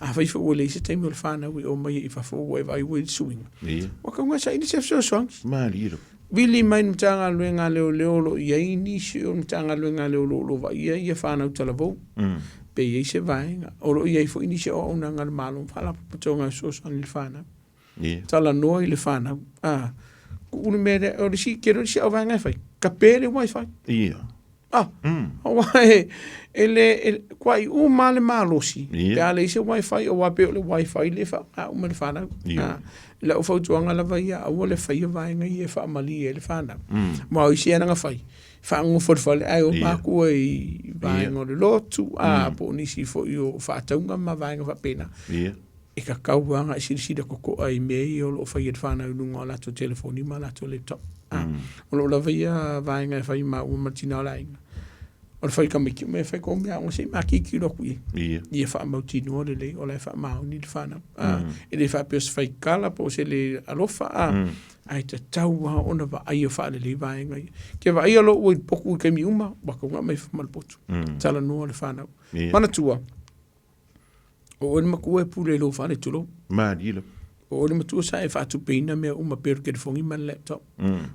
Afai foi ua leai se taimi o le fanau e omai ai i fafo ua e vaai ua i ai le suiga, ua tatau ona e saili se fesoasoani. Malie lava. Vili mai le Matagaluega a Leoleo o lo o i ai nisi o le Matagaluega a Leoleo o lo o vaaia ia fanau talavou, pe i ai se vaega. O lo o i ai foi nisi o auaunaga a le Malo ma Faalapotopotoga e fesoasoani i le fanau. Ia. Talanoa i le fanau. A, tuu le mea lea, o le isi, tele o le isi auvaega e fai, kape le wifi. Ia. Ah, aua e, e le, e, kuai uma le malosi, Ia. pe a leai se wifi, aua pei o le wifi le faaaoga uma e le fanau. Ia. Ah, i lau fautuaga lava ia, aua le faia vaega ia e faamalie ai le fanau. Aua o isi lava na fai, faanonofo i le fale, ae o matua i vaega o le lotu, a, po o nisi foi o faatauga ma vaega faapena. Ia. E tatau lava ona e silasila totoa i mea ia o lo o faia e le fanau i luga o latou telefoni ma latou laptop. O lou lava ia vaega e fai maua ma le tina o le aiga. O le fai tamaiti o mea e fai kou mea aoga se i matilotilo atu i ai. Ia faamautinoa lelei o la e faamaoni le fanau. E le faapea o se faitala po o se le alofa. Ae tatau lava ona vaaia faalelei vaega ia. Ke vaaia loa ua i le potu i taimi uma, ua tauga mai ma le potu. Talanoa le fanau. Manatua, o oe le matua e pule i lou fale, tulou. Malie lava. O oe le matua sa e faatupeina mea uma pei o le telefoni ma le laptop.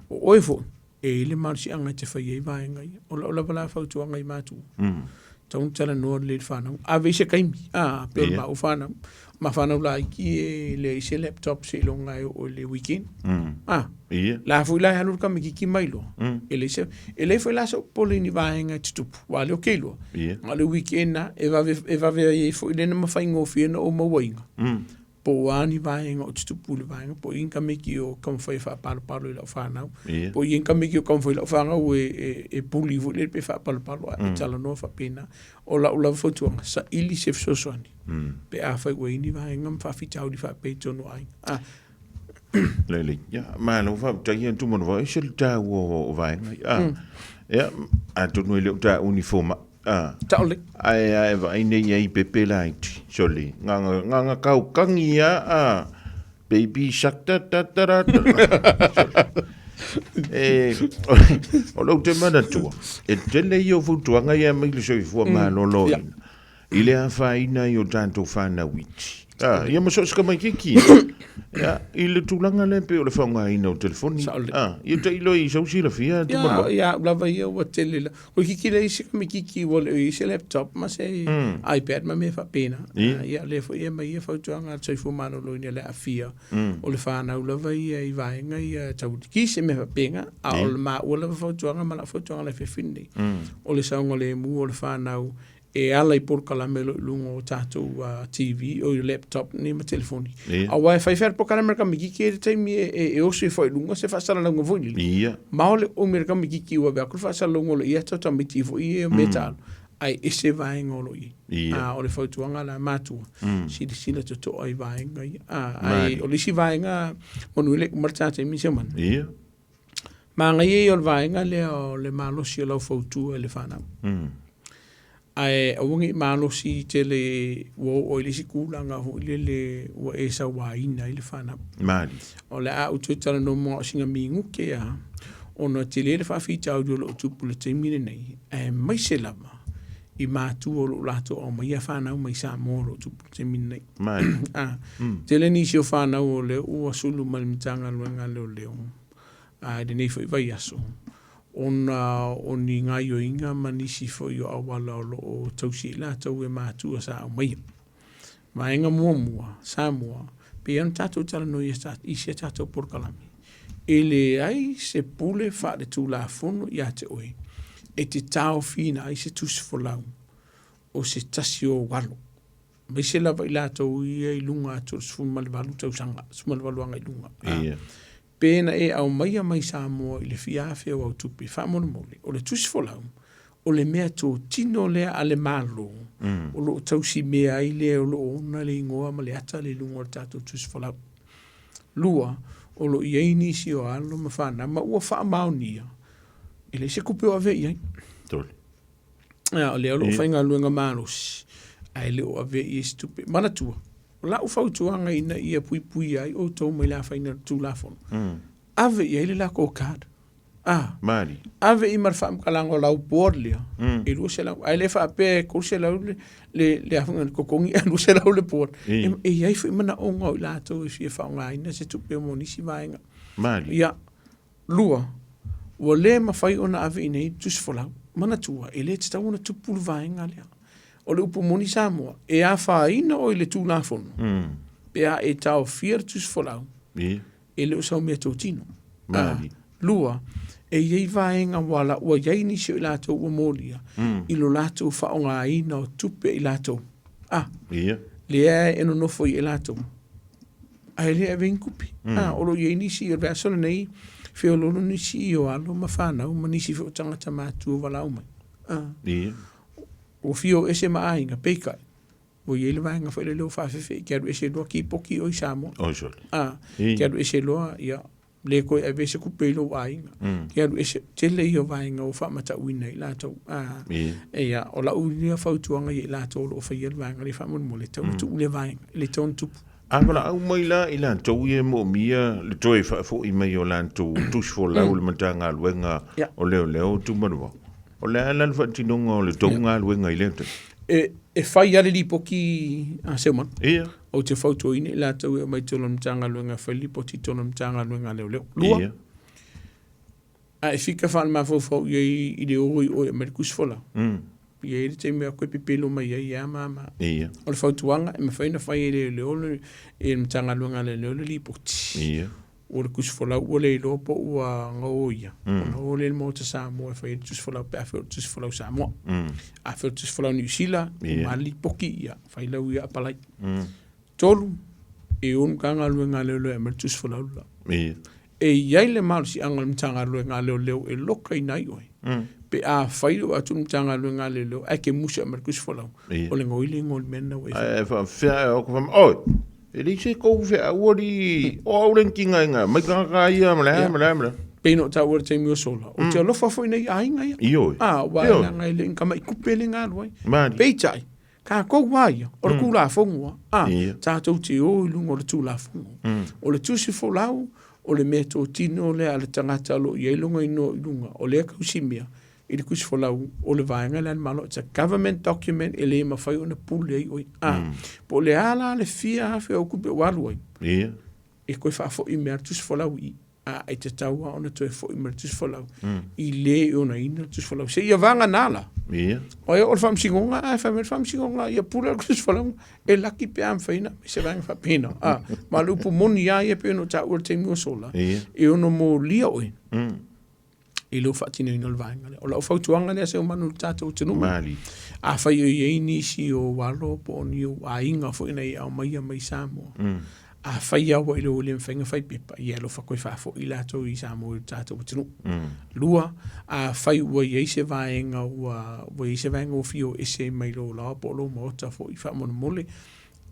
O oe foi, e i ai le malosiaga e te fai ai vaega ia. O lau lava la fautuaga i matua, tatau ona talanoa lelei i le fanau. Ave i se taimi, a, pei o le maua fanau. Ma fanau laiti e leai se laptop seiloga e oo i le weekend. A, la foi la e alu le tamaitiiti mai loa, e leai se, e leai foi la sou popole i ni vaega e tutupu, aua o lea ou te iloa, na o le weekend lava e vave, e vave ai foi lea ma faigofie ona ou mauaina. Po o a ni vaega o tutupu i le vaega, po o i ai ni tamaiti o taumafai e faapalopalo i lau fanau, po o i ai ni tamaiti o taumafai i lau fanau e bully foi lele pe faapalopalo, ae talanoa faapena. O lau lava fautuaga, saili se fesoasoani pe afai ua i ai ni vaega ma faafitauli faapea i totonu o aiga. Ah. Lelei. Ia, malo faafetai ia Tumanuvao, e ese le taua o vaega ia. Ah. Ia, atonu e le o taua ni fomai. Ah. Tao lelei. Ae a e vaai nei i ai pepe laiti, sole, nganga, nganga kaukangi lava, ah, baby shark ta ta ta ra ta. E, o lou te manatua, e tele ia o fautuaga ia mai le soifua maloloina. I le afaina ai o tatou fanau iti. Ah, ia ma so o se tamaitiiti. Ia, i le tulaga lea pei o le faaaogaina o telefoni. Sao lelei. Ah, ia tailo i sau silafia Ia, ia au lava ia ua tele la. Toeitiiti leai se tamaitiiti ua le o i ai se laptop ma se iPad ma mea faapena. Ia. Ia, lea foi e aumai ia fautuaga a le Soifua Maloloina i le aafia o le fanau lava ia i vaega ia tau ki se mea faapena. A o le maua lava fautuaga ma lau fautuaga i le afiafi lenei, o le saogalemu o le fanau e ala i polokalame o lo o i luga o tatou TV, o laptop nei ma telefoni. Aua e fai fai le polokalame a le tamaitiiti e i ai le taimi e oso ifo ai i luga se faasalalauga foi lele. Ma o le umi o le tamaitiiti ua ave atu le faasalalauga o lo o i ai ata tamaiti foi ia mea taalo, ae ese vaega o lo o i ai. A o le fautuaga la a matua, silasila totoa i vaega ia. Ae o le isi vaega, manu e le i uma le ta taimi Seumanu. Manaia ia o le vaega lea o le malosi o lau fautua i le fanau. Ae aua ne i malosi tele ua oo i le isi tulaga foi lele ua e sauaina ai le fanau. Malie. O le a ou toe talanoa mo o sina minute lava, ona e tele le faafitauli o lo o tupu i le taimi lenei, aemaise lava i matua o lo o latou aumaia fanau mai Samoa o lo o tupu i le taimi lenei. Malie. Tele nisi o fanau o lea ua sulu mai le Matagaluega a Leoleo i lenei foi vaiaso, ona o ni gaoioiga ma nisi foi o auala o lo o tausi ai latou e matua sa aumaia. Vaega muamua, Samoa, pei ona tatou talanoa i si a tatou polokalame, e leai se pule faaletulafono ia te oe e te taofiina ai se tusi folau o se tasi o ou alo, aemaise lava i latou ia i luga atu o le 18 tausaga, 18 agai i luga. Pe na e aumaia mai Samoa i le fia afe o au tupe, faamolemole, o le tusi folau, o le mea totino lea a le Malo o lo o tausimea ai le o lo o ona le igoa ma le ata le luga o le tatou tusi folau. Lua, o lo o i ai nisi o alo ma fanau ma ua faamaonia, e leai se tupe o avea i ai. Tole. O lea o lo o faigaluega malosi, ae le o avea i ai se tupe. Manatua, o lau fautuaga ina ia puipuia ai outou mai le afaina o le Tulafono, ave i ai le latou card. A, Malie. ave i ma le faamatalaga o lau board lea, e 200, ae le faapea e 300 le afuga le totogi ae 200 le board. E i ai foi manaoga o i latou e fia faaaogaina se tupe mo nisi vaega. Malie. Ia, Lua, ua le mafai ona ave i inei le tusi folau. Manatua, e le tatau ona tupu le vaega lea. O le upu moni Samoa, e afaina oe i le Tulafono pe a e taofia le tusi folau, e le o sau meatotino. Lua, e i ai vaega ua, ua i ai nisi o i latou ua molia i lo latou faaaogaina o tupe a i latou. Lea e nonofo ai e latou. Ae le ave ai ni tupe. A, o lo o i ai nisi, o le vaiaso lenei, feoloolo nisi o alo ma fanau ma nisi foi o tagata matutua ua valaau mai. A, ua fia o ese ma aiga, peitai, ua i ai le vaega foi lele ua faafefe, e te alu ese loa kipoti oe i Samoa. Oi sole. A, e te alu ese loa, ia, le toe ave se tupe i lou aiga. Te alu ese, tele ia o vaega ua faamatauina i latou. A, ia, o lau lea fautuaga ia i latou o lo o faia le vaega lea faamolemole, e tatau ona tuu lea vaega, e le tatau ona tupu. A valaau mai la i latou ia e moomia le toe faafoi mai o latou tusi folau i le Matagaluega o Leoleo Tumanuvao, o le a la le faatinoga o le tou galuega i lea taimi? E fai lava le lipoti a Seumanu. Ou te fautuaina i latou e omai i totonu o le Matagaluega e fai le lipoti i totonu o le Matagaluega a Leoleo. Lua, a e fika faalemafaufau i ai i le o i oe e aumai le tusi folau, e i ai le taimi e toe pepelo mai ai ia ma ma. O le fautuaga e mafai ona fai e leoleo le e le Matagaluega a Leoleo le lipoti. O le tusi folau ua le iloa po ua gaoia, ona o lea i le Maota Samoa e fai ai le tusi folau pe afai o le tusi folau Samoa. Afai o le tusi folau Niu Sila, uma lava le lipoti, ia fai lau ia apalai. 3, e o le Matagaluega a Leoleo e aumai le tusi folau le la. E i ai le malosiaga o le Matagaluega a Leoleo e lokaina ai oe, pe afai o atu le Matagaluega a Leoleo ae te musu e aumai le tusi folau, o le gaoi le igoa o le mea lena ua e faia. Ae faapefea e o atu fai mai, oi, e leai se tou feau alii, o au le tigaina, mai tagata ia ma le a ma le a ma le a. Pei ona ou taua i le taimi ua sola, ou te alofa foi i nai aiga ia. Ioe. Aua leaga e le o ni tamai tupe le na alu ai. Peitai, Tatou lava ia, o le Tulafono lava, a, tatou te o i luga o le Tulafono. O le tusi folau, o le meatotino lea a le tagata o lo o i ai lona igoa i luga, o lea e tausimea i le tusi folau o le vaega lea a le Malo. It's a government document e le mafai ona pule ai oe. A, po o le a la le fia afe o tupe ua alu ai, e toe faafoi mai lava le tusi folau i i. A e tatau lava ona toe foi mai le tusi folau i le e onaina le tusi folau. Seia vagana la. O ai o le faamasinoga, ae fai mai le faamasinoga, ia pule le tusi folau, e laki pe a mafai ona aumai se vaega faapena. A, ma o le upu moni lava ia pei ona ou taua i le taimi ua sola, e ono molia oe i lou faatinoina o le vaega lea. O lau fautuaga lea Seumanu i le tatou atunuu, afai o i ai nisi o alo po o ni ou aiga foi na e aumaia mai Samoa, Afai lava ua iloa ua le mafai ona fai pepa, ia alofa toe faafoi latou i Samoa i le tatou atunuu. Lua, afai ua i ai se vaega ua ua i ai se vaega ua fia o ese ai mai lou laoa po o lou maota foi faamolemole,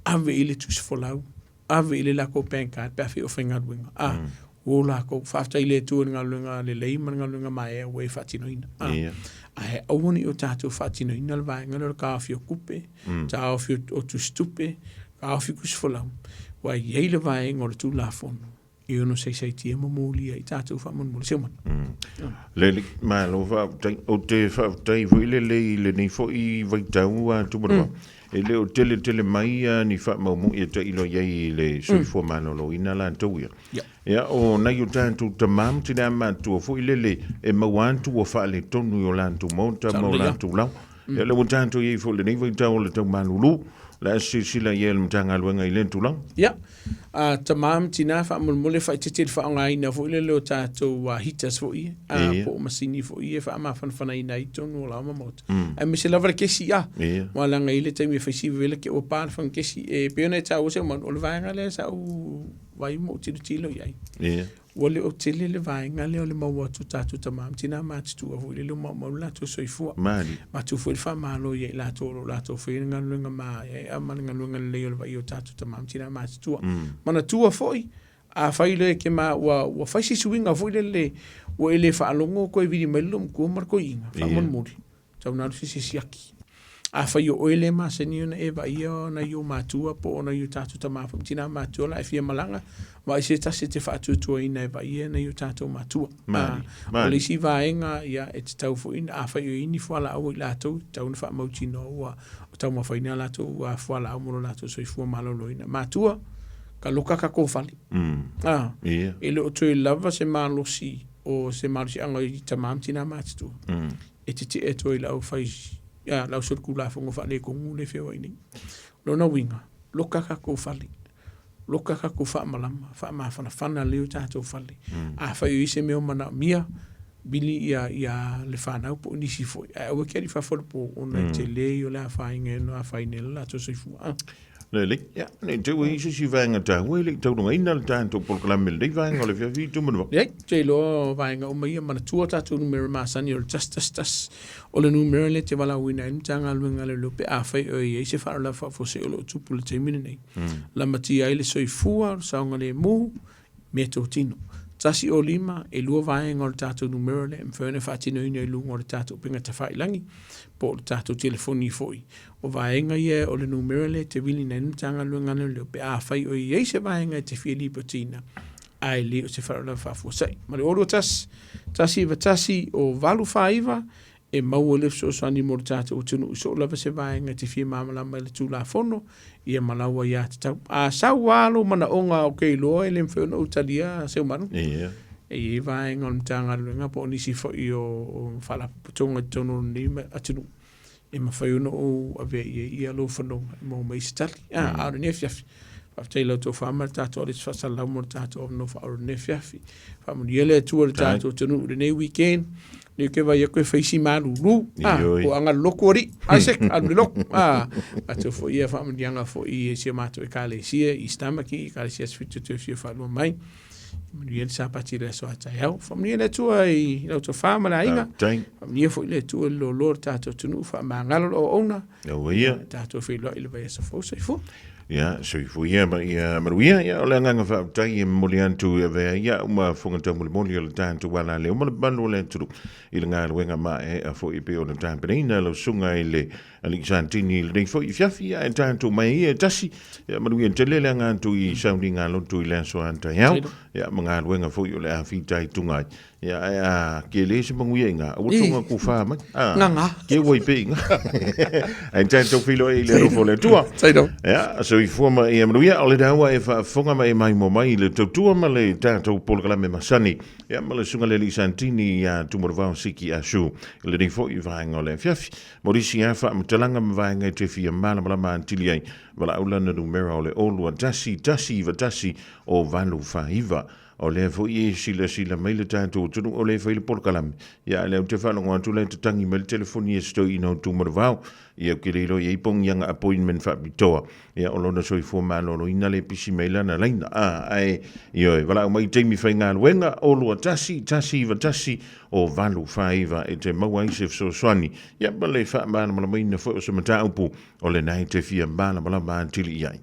ave i le tusi folau, ave i le latou bank card pe afai o faigaluega. A, o latou, faafetai i le Atua i le galuega lelei ma le galuega maea ua e faatinoina. A, ae aua ne i o tatou faatinoina le vaega lea o le taofi o tupe, taofi o tusitupe, taofi tusifolau, ua i ai le vaega o le Tulafono e ono saisaitia ma molia ai tatou faamolemole. Seumanu. Lelei, malo faafetai. Ou te faafetai foi lelei i lenei foi vaitau a Tumanuvao. E le o tele tele mai ni faamaumauga ia tailo i ai i le soifua maloloina latou ia. Ia, o nai o tatou tama ma tinā matutua foi lele e maua atu ua faaletonu i o latou maota ma o latou laoa. Ia, lea ua tatou i ai foi i lenei vaitau o le tau malulu, o le a silasila i ai le Matagaluega i lea tulaga. Ia, a tama ma tina faamolemole faaeteete i le faaaogaina foi lele o tatou heaters foi ia, a, po o masini foi ia e faamafanafanaina ai totonu o laoa ma maota. Aemaise lava le kesi, a, aua leaga e i ai le taimi e fai si vevela te i ua pa le faga kesi. E pei ona e taua Seumanu, o le vaega lea sa ou vaai ma ou tilotilo i ai. Ua le o tele le vaega lea o le maua atu o tatou tama ma tina matutua foi lele ua maumau le latou soifua. Avatu foi le faamalo ia i latou o lo o latou faia le galuega maeaea ma le galuega lelei o le vaaia o tatou tama ma tina matutua. Manatua foi, afai loa e te ma, ua fai se suiga foi lele ua e le faalogo o toe vili mai le loomatua ma le toeaina, faamolemole, Tau na alu se isi siaki. Afai o oe lea e masani ona e vaaia nai ou matua po o nai o tatou tama foi ma tina matutua la e fia malaga, vaai se tasi e te faatuatuaina e vaaia nai o tatou matua. Mali, mali. O le isi vaega, ia, e tatau foi ona, afai o i ai ni fualaau a i latou, e tatau ona faamautinoa ua taumafaina a latou fualaau mo lo latou soifua maloloina. Matua, taloka tatou fale. E le o toe lava se malosi o se malosiaga i tama ma tina matutua. E tetee atu ai i le aufai, le au solitulafono faaletonu lea e feoai nei. O lona uiga, loka tatou fale, loka tatou faamalama, faamafanafana lelei o tatou fale. Afai o i ai se mea o manaomia, vili ia, ia le fanau po o nisi foi, ae aua e te alu i fafo i le po ona e tele ia o le afaina e ono afaina ai lo latou soifua. Lelei, ia, ne i te i ua i ai se isi vaega taua e le i taulagaina le tatou polokalame i lenei vaega o le afiafi i Tumanuvao. Leai, ou te iloa o vaega uma ia, manatua tatou numera masani o le 111, o le numera lea e te valaauina ai le Matagaluega a Leoleo pe afai o i ai se faalavelave faafuasei o lo o tupu i le taimi lenei. Lamatia ai le soifua, o le saogalemu, meatotino. 105, e lua vaega o le tatou numera lea e mafai ona faatinoina i luga o le tatou upega tafailagi po o le tatou telefoni foi. O vaega ia o le numera lea e te viliina ai le Matagaluega a Leoleo pe afai o i ai se vaega e te fia lipotiina ae le o se faalavelave faafuasai. Ma le 021 191 o 849 e maua ai le fesoasoani mo le tatou atunuu i so o lava se vaega e te fia malamalama i le Tulafono, ia ma lau aiatatau. A sau lava lou manaoga ou te iloa e le mafai ona ou talia Seumanu. Ia. E i ai vaega o le Matagaluega po o nisi foi o faalapotopotoga i totonu o lenei atunuu e mafai ona ou avea i ai ia lou fanoga e maua mai ai se tali. A o lenei afiafi, faafetai i lau tofa ma le tatou alisi faasalalau mo le tatou avanoa faaoro i lenei afiafi. Faamanuia le Atua i le tatou atunuu i lenei weekend. Lea ou te vaai atu e fai si malulu. Ah, o aga le lotu alii. Isaac, alu le lotu. Ah, matou foi ia faamanuiaga foi i si o matou ekalesia i East Tamaki, ekalesia Aso Fitu toe fia faalua mai. Manuia le Sapati i le aso a taeao. Faamanuia le Atua i lau tofa ma le aiga. Faamanuia foi le Atua i le loaloa o le tatou atunuu. Faamagalo le auauna. Aua ia. Tatou feiloai i le vaiaso fou. Soifua. Ia, soifua ia ma ia manuia. Ia, o le agaga faafetai e momoli atu e avea ai au ma fofoga taumolimoli o le tatou alaleo ma le mamalu o le atunuu i le galuega maeaea foi e pei ona tapenaina lau susuga i le Alii Santini i lenei foi afiafi. Ia, e tatou mai ia e tasi. Ia, manuia tele le aga atu i sauniga lotu i le aso a taeao. Ia, ma galuega foi o le a fitaituga ai. Ia, ae a ke le se manuia inga, aua tonga ku wha mai. Ah, Nganga. Ke ua i pe inga. Ai tatou feiloai i le alofa o le Atua. Taino. Ia, soifua ma ia manuia, o le daua e faafofoga ma e maimoa mai i le tautua ma le tatou polokalame masani. Ia, ma le susuga i le Alii Santini ia Tumolovao Siki Asu i lenei foi vaega o le afiafi. Mo nisi lava faamatalaga ma vaega e te fia malamalama atili ai, valaau lana numera o le 021 191 o 849. O lea foi e silasila mai le tatou atunuu o lea e fai le polokalame. Ia, a o lea ou te faalogo atu la e tatangi mai le telefoni e se toeaina o Tumanavao. Ia, ou te le iloa i ai po o ni ana appointment faapitoa. Ia, o lona soifua maloloina lea e pisi mai lana laina. A, ae, ioe, valaau mai i taimi faigaluega, 021 191 o 849 e te maua ai se fesoasoani. Ia, ma le faamalamalamaina foi o se mataupu o lena e te fia malamalama atili i ai.